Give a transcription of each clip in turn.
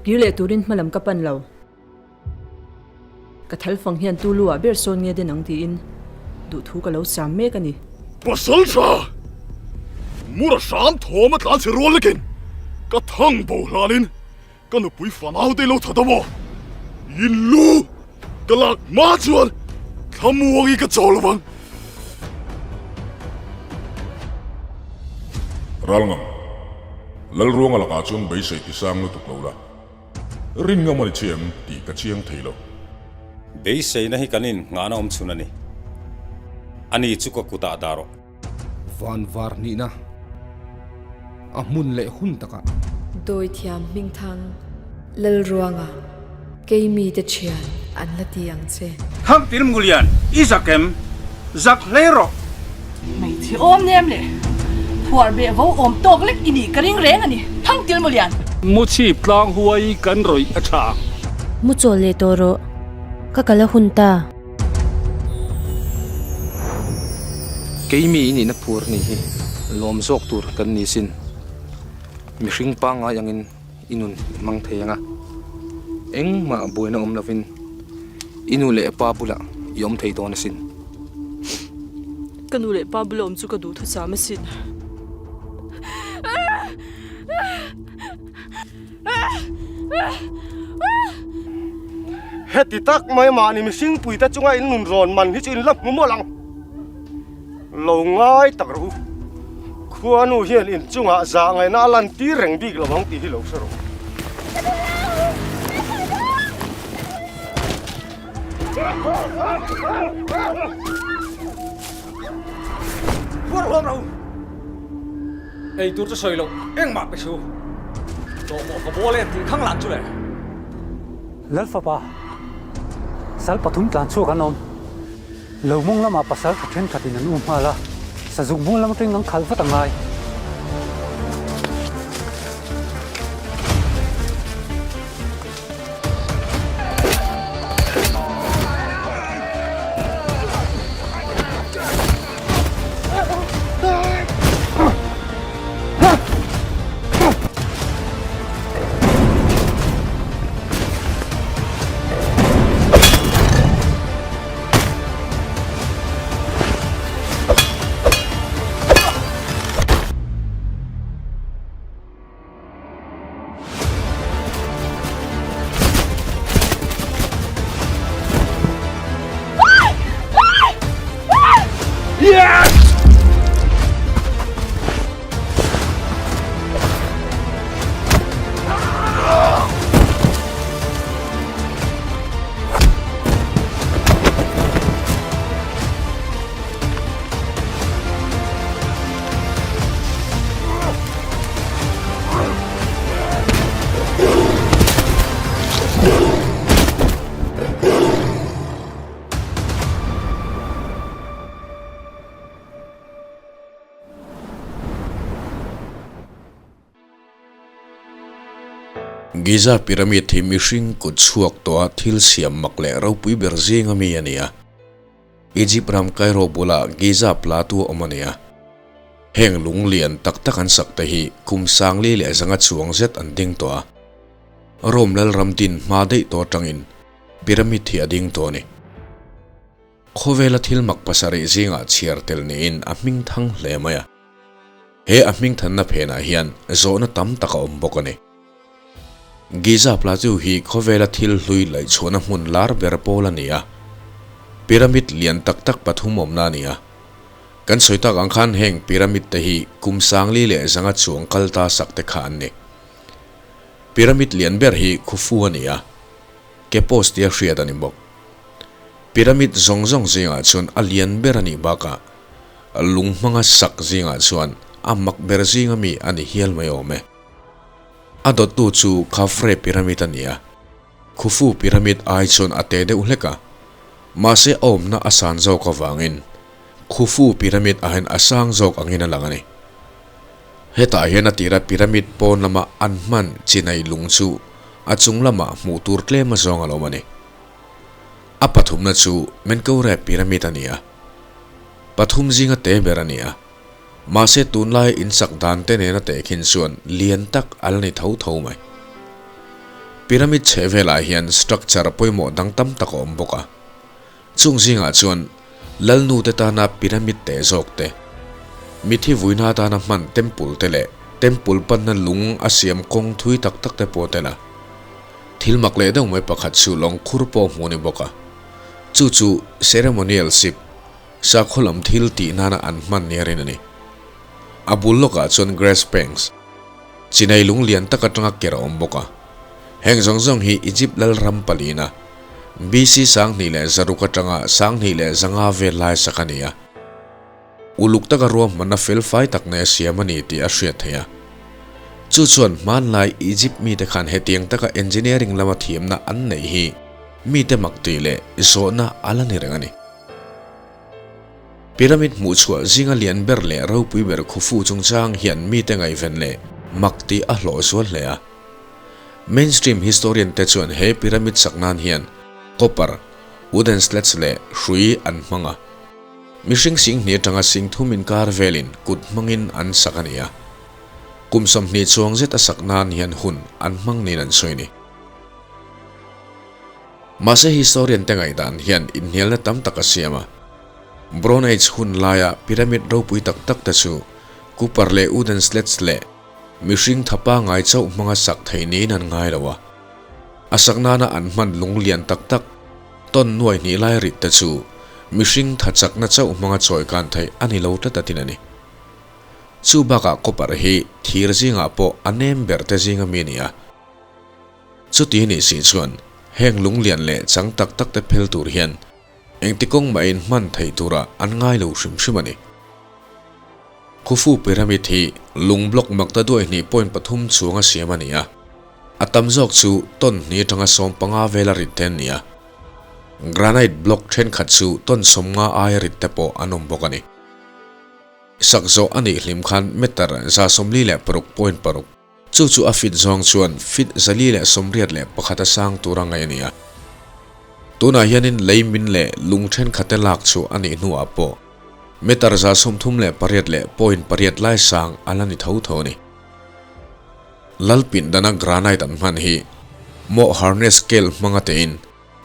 Kir leh turin hmalam ka pan lo. Ka thal fang hian tu lu ah ber sawn nge den ang tiin duhthu ka lo sam mek a ni. Pasal tha! Mura hram thawm a tlan chhe rual lekin ka thang bo hlanin ka nupui fanau te lo that a maw? In lu ka lak hma chuan thlamuangin ka chawl lo vang. Ralngam, Lalruanga lakah chuan beisei tisang lutuk lo la. Rin ngam a ni che em tih ka chiang thei lo. Beiseina hi kan innghahna awm chhun a ni. Ani chu ka kutah dah rawh. Van var nihna a hmun leh hun takah. Dawithiam Hmingthang, Lalruanga, Keimi te thian an la ti ang che. Thangtil Mulian, I zak em? Zak hle rawh. Hmeichhe awm nem leh phuar beh vo awm tawk lek i nih ka ring reng a ni, Thangtil Mulian. Mu chhip tlang huai kan rawih a tha. Mu chawl leh tawh rawh, ka kal a hun ta. Keimi i nihna phur nih hi lawm zawk tur kan ni sin. Mihring pangngai angin i nun i hmang thei ang a, engmah buaina awm lovin i nu leh pa bulah i awm thei dawn asin. Ka nu leh pa bula awm chu ka duh thusam asin. Heti tak mai mahni mihring puite chunga in nun rawn man hi chu in la hmu mawlh ang. Lo ngai tak rawh u. Khuanu hian in chungah zah ngaihna a lan tir reng bik lo ang tih hi lo hre rawh u. Phuar huam rawh u. Ei tur chu sawi loh engmah pe su. Tawh mawh ka bawl em tih khang lan chu le. Lalfapa, sal pathum tlan chhuak an awm. Lo mawng lamah pasal tha thenkhatin an um nghal a, sazuk hmung lam atangin an khalh vat a ngai. Giza Pyramid hi mihring kut chhuak tawha thil siam mak leh ropui ber zinga mi a ni a. Egypt ram Cairo bula Giza Plateau awm a ni a. Heng lung lian tak tak an sak te hi kum sangli leh zanga chuang zet an ding tawh a. Rome lalram din hma daih tawh atangin Pyramid hi a ding tawh a ni. Khawvela thil mak pasarih zingah chhiar tel niin a hming thang hle mai a. He a hming thanna phenah hian zawhna tam tak a awm bawk a ni. Giza Plateau hi khawvela thil hlui laihchhuahna hmun lar ber pawl a ni a. Pyramid lian tak tak pathum awmna a ni a. Kan sawi tak ang khan heng pyramid te hi kum sangli leh zanga chuang kal ta sak te kha an ni. Pyramid lian ber hi Khufu a ni a. Ke post tia hriat a ni bawk. Pyramid zawng zawng zingah chuan a lian ber a nih bakah lung hmanga sak zingah chuan a mak ber zinga mi a ni hial mai awm e. A dawttu chu Khafre Pyramid a ni a, Khufu Pyramid ai chuan a te deuh hlek a, mahse a awmna a san zawk avangin Khufu Pyramid ah hian a sang zawk angin a lang a ni. Hetah hian a tira pyramid pawn lama an hman chinai lung chu a chung lamah hmuh tur tlem a zawng a lo awm a ni. A pathumna chu Menkaure pyramid a ni a, pathum zinga te ber a ni a, mahse tunlai insak dan te nena tehkhin chuan lian tak a la ni tho tho mai. Pyramid chhehvelah hian structure pawimawh dang tam tak a awm bawk a. Chung zingah chuan Lalnu te tana pyramid teh zawk te, mithi vuina atana hman temple te leh temple panna lung a siam kawng thui tak tak te pawh tel a. Thil mak leh deuh mai pakhat chu lawng khur pawh hmuh a ni bawk a. Chu chu ceremonial ship, sakhaw lam thil tih nana an hman nia rin a ni. A bul lawkah chuan grass banks, chinai lung lian tak atanga ker a awm bawk a. Heng zawng zawng hi Egypt lalram palina BC 1600 atanga 1500 vel lai sak a ni a. Uluk taka ruahmanna felfai tak nei a siam a ni tih a hriat theih a. Chu chuan hmanlai Egypt mite khan hetiang taka engineering lama thiamna an neih hi mite mak tih leh zawhna a la ni reng a ni. Pyramid hmuhchhuah zinga lian ber leh ropui ber Khufu chungchang hian mite ngaihven leh mak tih a hlawh zual hle a. Mainstream historian te chuan he pyramid sak nan hian copper, wooden slats leh hrui an hmang a. Mihring singhnih atanga singthum inkar velin kut hmangin an sak a ni a. Kum 20 chuang zet a sak nan hian hun an hmang niin an sawi a ni. Mahse historian te ngaihdan hian inhnialna tam tak a siam a. Bronze Age hun laia pyramid ropui tak tak te chu copper leh wooden slats leh Mihring tha pangai chauh hmanga sak theih niin an ngai lo a, a sak nana an hman lung lian tak tak tawn nuai hnih lai rit te chu mihring tha chakna chauh hmanga chawi kan theih a ni lo tlat a tin a ni. Chu bakah copper hi thir zingah pawh a nem ber te zinga mi a ni a. Chuti nih si chuan heng lung lian leh chang tak tak te phel tur hian engti kawng mahin hman theih turah an ngai lo hrim hrim a ni. Khufu Pyramid hi lung block makta duai hnih point pathum chhunga siam a ni a, a tam zawk chu ton hnih atanga 15 vela rit te an ni a. Granite block thenkhat chu ton 50 aia rit te pawh an awm bawk a ni. Sak zawh a nih hlim khan meter 46.6, chu chu a fit zawng chuan fit 481 a sang tura ngaih a ni a. Tunah hianin lei min leh lung thenkhat te lak chu a nih hnuah pawh meter 38 leh point pariat lai sang a la ni tho tho a ni. Lalpin dana granite an hman hi mawh harness scale hmanga tein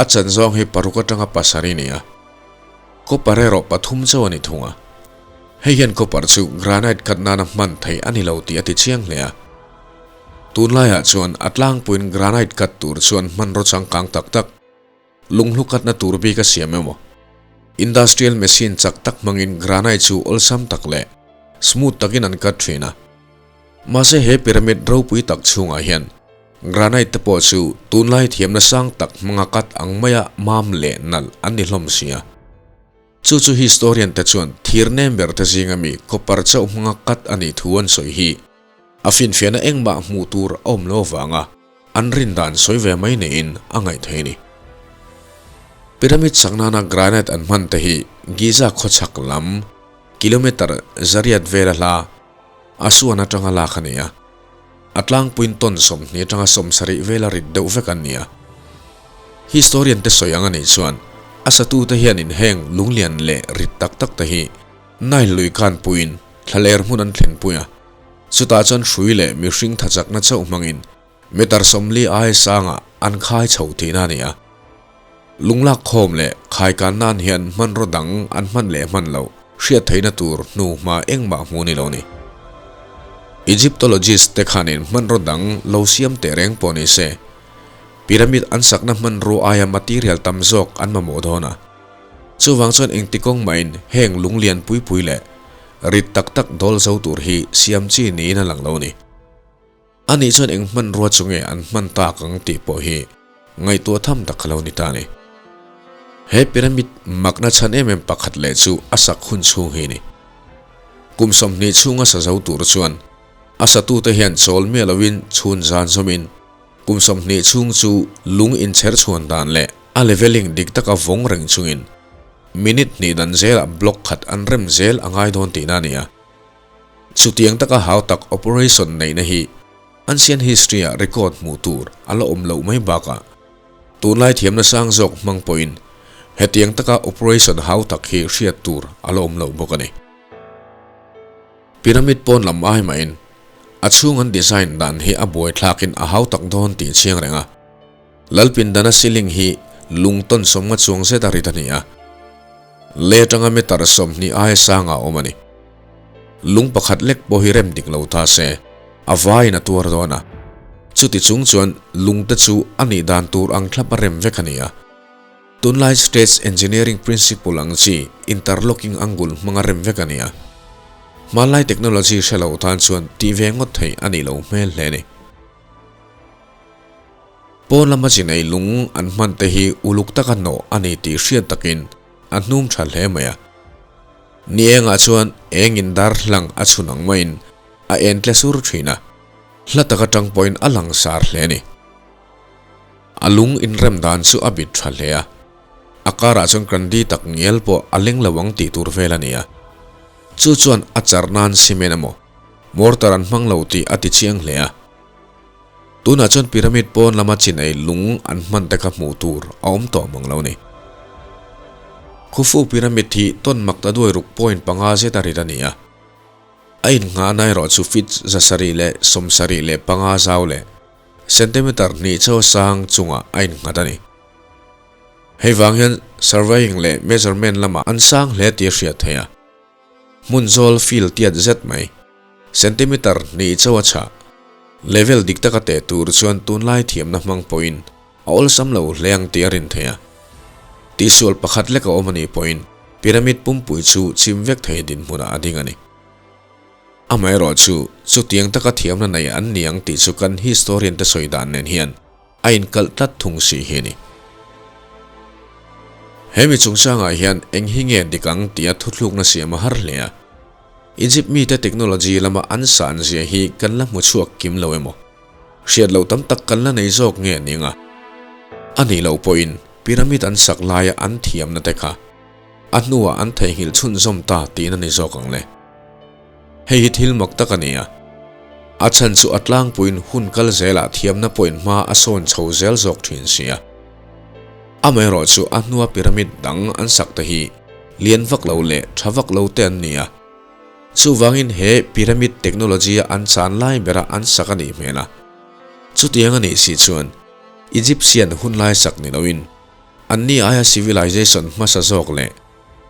a chan zawng hi paruk atanga pasarih a ni a, copper erawh pathum chauh a ni thung a. Hei hian copper chu granite cut nana hman theih a ni lo tih a ti chiang hle a. Tunlaiah chuan a tlangpuiin granite cut tur chuan hmanraw changkang tak tak, lunghlu cutna tur bik a siam emaw, industrial machine chak tak hmangin granite chu awlsam tak leh smooth takin an cut thin a. Mahse he pyramid ropui tak chhungah hian granite te pawh chu tunlai thiamna sang tak hmanga cut ang maia mam leh nalh an ni hlawm si a. Chu chu historian te chuan thir nem ber te zinga mi copper chauh hmanga cut a nih thu an sawi hi a finfiahna engmah hmuh tur a awm lo avanga an rin dan sawi ve mai niin a ngaih theih a ni. Pyramid sak nana granite an hman te hi Giza khawchhak lam kilometer zariat vela hla Aswan atanga lak a ni a, a tlangpuiin ton 20 atanga 70 vela rit deuh vek an ni a. Historian te sawi ang a nih chuan a satute hianin heng lunglian leh rit tak tak te hi Nile lui khan puiin thlaler hmun an thlenpui a, chutah chuan hrui leh mihring thachakna chauh hmangin meter 40 aia sangah an khai chho tihna a ni a. Lunglak khawm leh khaikan nan hian hmanraw dang an hman leh hman loh hriat theihna tur hnu hma engmah hmu ni lo ni. Egyptologist te khanin hmanraw dang lo siam teh reng pawh ni se, pyramid an sakna hmanrua aia material tam zawk an mamawh dawn a. Chuvang chuan engti kawng mahin heng lunglian pui pui leh rit tak tak dawl zo tur hi siam chi niin a lang lo ni. A nih chuan eng hmanrua chu nge an hman tak ang tih pawh hi ngaihtuah tham tak a lo ni ta a ni. He pyramid makna chhan em em pakhat leh chu a sak hun chhung hi a ni. Kum 20 chhunga sa zo tur chuan a satute hian chawl miah loin chhun zan zawmin kum 20 chhung chu lung inchher chhuan dan leh a leveling dik taka vawng reng chungin minute hnih dan zelah block khat an rem zel a ngai dawn tihna a ni a. Chutiang taka hau tak operation neihna hi ancient history ah record hmuh tur a la awm loh mai bakah tunlai thiamna sang zawk hmang pawhin hetiang taka operation hau tak hi hriat tur a la awm loh bawk a ni. Pyramid pawn lam ai mahin a chhung an design dan hi a buaithlakin a hau tak dawn tih chiang reng a. Lalpindana ceiling hi lung tawn sawmnga chuang zet a rit a ni a, lei atanga meter 20 aia sanga a awm a ni. Lung pakhat lek pawh hi rem dik lo ta se, a vaiin a tuar dawn a. Chuti chung chuan lungte chu a nih dan tur ang thlap a rem vek a ni a. Tunlai States Engineering Principle ang chi interlocking angle hmanga rem vek a ni a. Hmanlai technology hre lo tan chuan tih ve ngawt theih a nih lo hmel hle a ni. Pawn lama chi nei lung an hman te hi uluk taka nawh a ni tih hriat takin a hnum tha hle mai a. Ni engah chuan engin darthlang a chhun ang maiin a en tle sur thin a, hla taka tang pawhin a langsar hle a ni. A lung inrem dan chu a bit tha hle a, a karah chuan Grandi tak ngial pawh a leng lo ang tih tur vel a ni a. Chu chuan a char nan cement emaw mortar an hmang lo tih a ti chiang hle a. Tunah chuan pyramid pawn lama chinei lung an hman te kha hmuh tur a awm tawh mang lo ni. Khufu pyramid hi tawn mak ta duai ruk point panga zet a rit a ni a. A innghahna erawh chu feet 775 zau leh centimeter hnih chaw sang chungah a innghat a ni. Hei vang hian surveying leh measurement lamah an sang hle tih a hriat theih a. Hmun zawl field tiat zet mai, centimeter hnih chaw a chhah. Level dik taka teh tur chuan tunlai thiamna hmang pawhin a awlsam lo hle ang tih a rin theih a. Tihsual pakhat lek a awm a nih pawhin pyramid pumpui chu chim vek thei dinhmunah a ding a ni. Amaherawhchu, chutiang taka thiamna nei an ni ang tih chu kan historian te sawi dan nen hian a inkalh tlat thung si hi a ni. He mi chungchangah hian eng hi nge dik ang tia thuthlukna siam a har hle a. Egypt mite technology lama an san zia hi kan la hmu chhuak kim lo emaw? Hriat loh tam tak kan la nei zawk nge a ning a? A nih loh pawhin pyramid an sak laia an thiamna te kha a hnuah an theihnghilh chhunzawm ta tihna ni zawk ang le. Hei hi thil mak tak a ni a, a chhan chu a tlangpuiin hun kal zelah thiamna pawhin hma a sawn chho zel zawk thin si a. Amaherawhchu a hnua pyramid dang an sak te hi lian vak lo leh tha vak lo te an ni a. Chuvangin he pyramid technology a an chan lai bera an sak a nih hmel a. Chutiang a nih si chuan Egyptian hunlai sak ni loin anni aia civilization hmasa zawk leh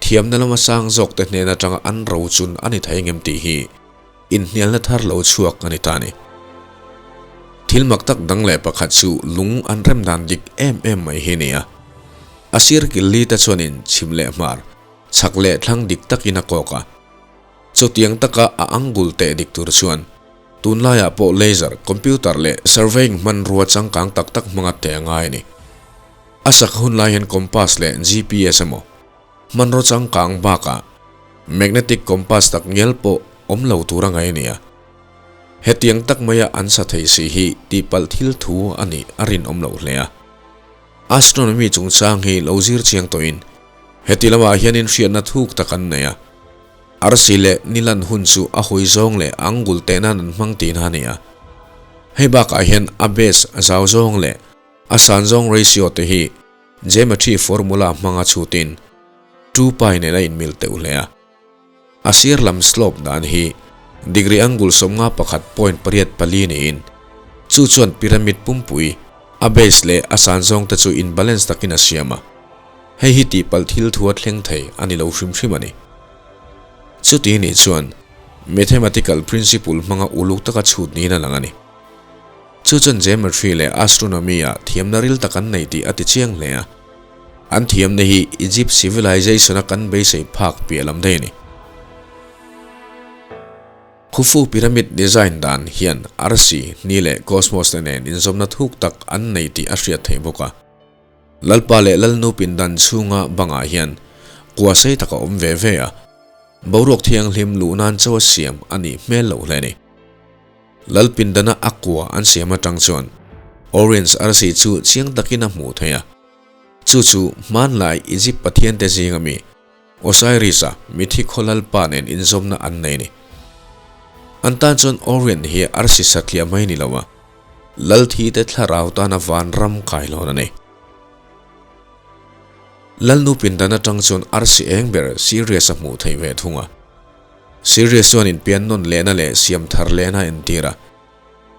Thiamna lama sang zawkte hnen atanga an ro chun a ni thei ngem tih hi inhnialna thar lo chhuak a ni ta a ni. Thil mak tak dang leh pakhat chu lung an rem dan dik em em mai hi a ni a. A sir kil li te chuanin chhim leh hmar, chhak leh thlang dik takin a kawk a. Chutiang taka a angle teh dik tur chuan tunlaiah pawh laser, computer leh surveying hmanrua changkang tak tak hmanga teh a ngai a ni. A sak hun lai hian compass leh GPS emaw, hmanraw changkang bakah magnetic compass tak ngial pawh awm lo tur a ngaih a ni a. Hetiang tak maia an sa thei si hi tihpalh thil thu a nih a rinawm loh hle a. Astronomy chungchang hi lo zir chiang tawhin heti lamah hianin hriatna thuk tak an nei a. Arsi leh nilan hun chu a hawi zawng leh angle teh nan an hmang tihna a ni a. Hei bakah hian a base zau zawng leh A san zawng ratio te hi geometry formula hmanga chhutin 2 pi nen a inmil teuh hle a. A sir lam slope dan hi degree angle 51.84 niin chu chuan pyramid pumpui a base leh a san zawng te chu in balance takin a siam a. Hei hi tihpalh thil thu a thleng thei a ni lo hrim hrim a ni. Chuti nih chuan mathematical principle hmanga uluk taka chhut niin a lang a ni. Chu chuan geometry leh astronomy-ah thiamna ril tak an nei tih a ti chiang hle a. An thiamna hi Egypt civilization-a kan beisei phak piah lam daih a ni. Khufu pyramid design dan hian arsi, ni leh cosmos te nen inzawmna thuk tak an nei tih a hriat theih bawk a. Lalpa leh Lalnu pindan chhunga bangah hian kua sei tak a awm ve ve a, boruak thianghlim luh nan chaw a siam a nih hmel loh hle a ni. Lalpindana a kua an siam atang chuan Orion's arsi chu chiang takin a hmuh theih a. Chu chu hmanlai Egypt pathiante zinga mi Osiris-a mithi khaw lalpa nen inzawmna an nei a ni. An tan chuan Orion hi arsi satliah mai ni lo a, lalthite thlarau tana vanram kailawn a ni. Lalnu pindan atang chuan arsi eng ber Sirius a hmuh theih ve thung a. Sirius chuan inpian nawn lehna leh siam thar lehna a entir a.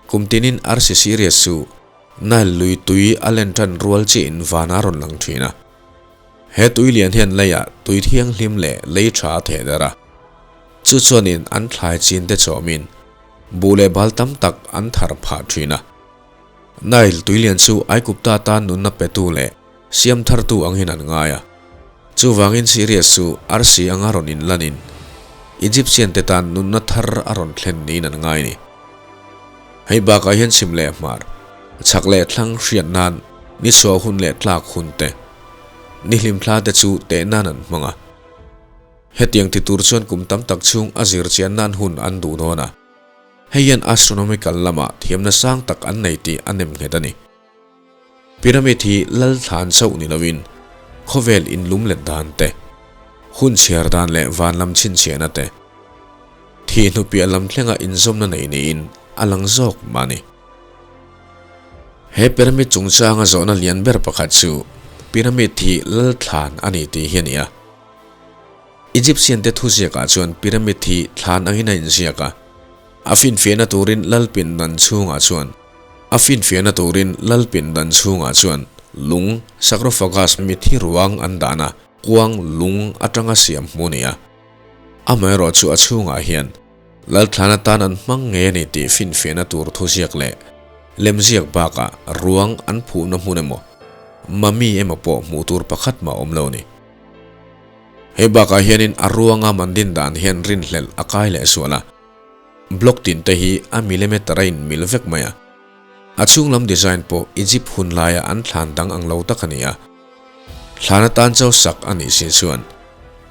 Kum tinin arsi Sirius chu Nile lui tui a len tan rual chiahin van a rawn lang thin a. He tui lian hian leiah tui thianghlim leh lei tha a theh darh a. Chu chuanin an thlai chin te chawmin buh leh bal tam tak an thar phah thin a. Nile tui lian chu Aigupta tan nunna petu leh siam thartu angin an ngai a. Chuvangin Sirius chu arsi anga rawn inlanin Egyptian te tan nunna thar a rawn thlen niin an ngai a ni. Hei bakah hian chhim leh hmar, chhak leh thlang hriat nan ni chhuah hun leh tlak hun te, ni hlim thla te chu teh nan an hmang a. Hetiang ti tur chuan kum tam tak chhung a zir chian nan hun an duh dawn a. Hei hian astronomical lamah thiamna sang tak an nei tih a nem nghet a ni. Pyramid hi lal thlan chauh ni loin khawvel inlum let dan te, hun chhiar dan leh van lam chhinchhiahna te, thih hnu piah lam thlenga inzawmna nei niin a lang zawk mah a ni. He pyramid chungchanga zawhna lian ber pakhat chu pyramid hi lal thlan a ni tih hi a ni a. Egyptian te thuziakah chuan pyramid hi thlan angin a inziak a, a finfiahna turin lal pindan chhungah chuan A finfiahna turin lal pindan chhungah chuan lung, sarcophagus, mithi ruang an dan a, kuang lung atanga siam hmu a ni a. Amaherawh chu a chhungah hian lal thlan atan an hmang ngei a ni tih finfiahna tur thuziak leh lemziak bakah ruang an phuhna hmun emaw, mummy emaw pawh hmuh tur pakhat mah awm lo a ni. Hei bakah hianin a ruanga man din dan hian rinhlelh a kai leh sual a. Block tin te hi a millimeter a in mil vek mai a. A chhung lam design pawh Egypt hun laia an thlan dang ang lo tak a ni a. Thlan atan chau sak a nih sin chuan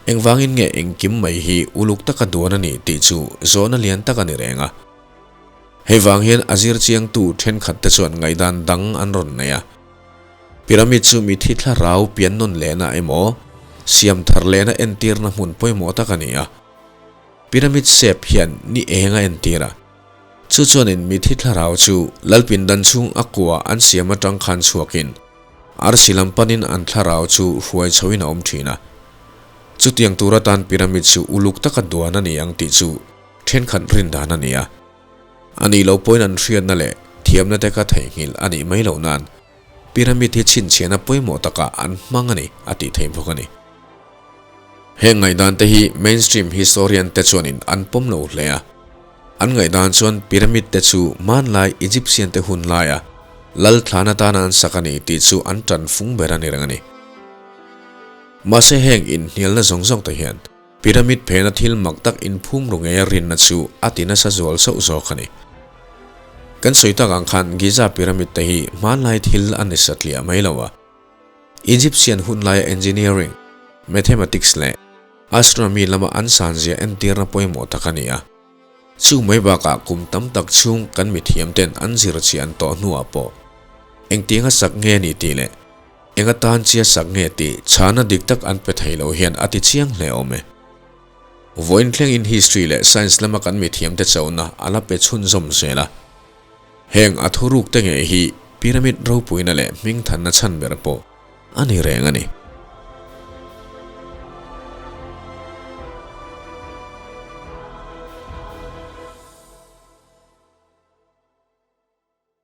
engvangin nge engkim mai hi uluk taka duan a nih tih chu zawhna lian tak a ni reng a. Hei vang hian a zir chiangtu thenkhat te chuan ngaihdan dang an rawn nei a. Pyramid chu mithi thlarau pian nawn lehna emaw siam thar lehna entirna hmun pawimawh tak a ni a. Pyramid shape hian ni eng a entir a, chu chuanin mithi thlarau chu Lalpindan chhung a kua an siam atang khan chhuakin arsi lam panin an thlarau chu hruai chhoin a awm thin a. Chutiang tur atan pyramid chu uluk taka duan a ni ang tih chu thenkhat rin dan a ni a. A nih loh pawhin an hriatna leh thiamna te kha theihnghilh a nih mai loh nan pyramid hi chhinchhiahna pawimawh takah an hmang a ni a tih theih bawk a ni. Heng ngaihdan te hi mainstream historian te chuanin an pawm lo hle a. An ngaihdan chuan pyramid te chu hmanlai Egyptian te hun laia lal thlan atana an sak a ni tih chu an tan fung ber a ni reng a ni. Mahse heng inhnialna zawng zawng te hian pyramid phena thil mak tak inphum ru ngeia rinna chu a ti nasa zual sauh zawk a ni. Kan sawi tak ang khan Giza pyramid te hi hmanlai thil a ni satliah mai lo a. Egyptian hun laia engineering, mathematics leh astronomy lama an sanzia entirna pawimawh tak a ni a. Chu mai bakah kum tam tak chhung kan mithiamten an zir chian tawh hnuah pawh engtianga sak nge ni tih leh enga tan chia sak nge tih chhana dik tak an pe thei lo hian a ti chiang hle awm e. Vawiin thlengin history leh science lama kan mithiamte chona a la pe chhunzawm zel a. Heng a thuruk te ngei hi pyramid ropuina leh hmingthanna chhan ber pawh a ni reng a ni.